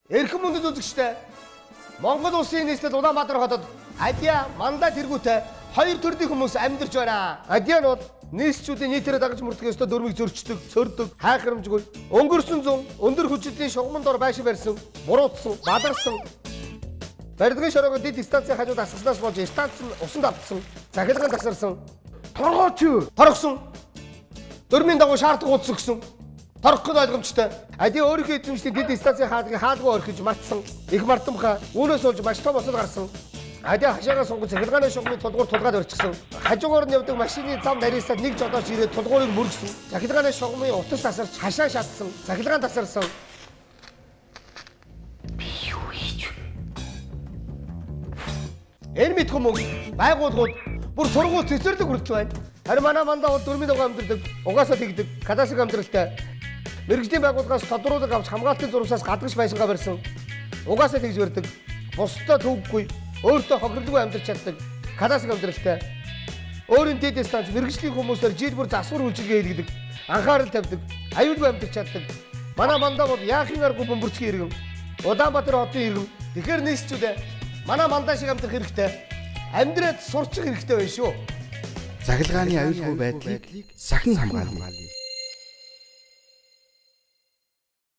Эрхэм хүндэт үзэгчдээ, Монгол улсын нийслэл Улаанбаатар хотод Адиа, Мандаа тэргүүтэй хоёр төрлийн хүмүүс амьдарч байна. Адиа нь бол нийслчүүдийн нийтээрээ дагаж мөрдөх ёстой дүрмийг зөрчдөг, цөрдөг, хайхрамжгүй, өнгөрсөн зун, өндөр хүчлийн шугаман дор байшин барьсан, буруутсан, бадарсан. Барилгын шороогоо дэд станцын хажууд асгаснаас болж станц нь усанд автсан, захилгаан тасарсан, Торгооч. торгосон. Дөрмийн дагуу шаардлагууд зөгсөн. Торгох нь ойлгомжтой. Ади өөрийнхөө эзэмшлийн дэд станцын хаалгыг хаалгүй орхиж мартсан. Их мартамхай. Үүнээс болж маш том осол гарсан. Ади хашаагаа сунгаж цахилгааны шугамыг тулгуур тулгаад орчихсон. Хажуугаар нь явдаг машины зам нарийсаад нэг жолооч ирээд тулгуурыг мөргсөн. Цахилгааны шугамын утас тасарч хашаа шатсан. Цахилгаан тасарсан. Би юу хийж вэ? Энэ мэд хүмүүс байгууллагууд бүр сургууль цэцэрлэг хүртэл байна. Харин манай мандаа бол дөрмийн дагуу амьдардаг, угаасаа тэгдэг, кадасик амьдралтай. Мэргэжлийн байгууллагаас тодруулаг авч хамгаалтын зурвасаас гадагш байшингаа барьсан. Угаасаа тэгж барьдаг. Бусдад төвөггүй, өөртөө хохирлгүй амьдарч чаддаг, кадасик амьдралтай. Өөрийн дэд станц мэргэжлийн хүмүүсээр жил бүр засвар үйлчилгээ хийлгэдэг. Анхаарал тавьдаг, аюулгүй амьдарч чаддаг. Манай мандаа бол яахын аргагүй бөмбөрцгийн иргэн. Улаанбаатар хотын иргэн. Тэгэхээр нийслчүүдээ манай мандаа шиг амьдрах хэрэгтэй. Амьдраад сурчих хэрэгтэй байна шүү. Цахилгааны аюулгүй байдлыг сахин хамгаалъя.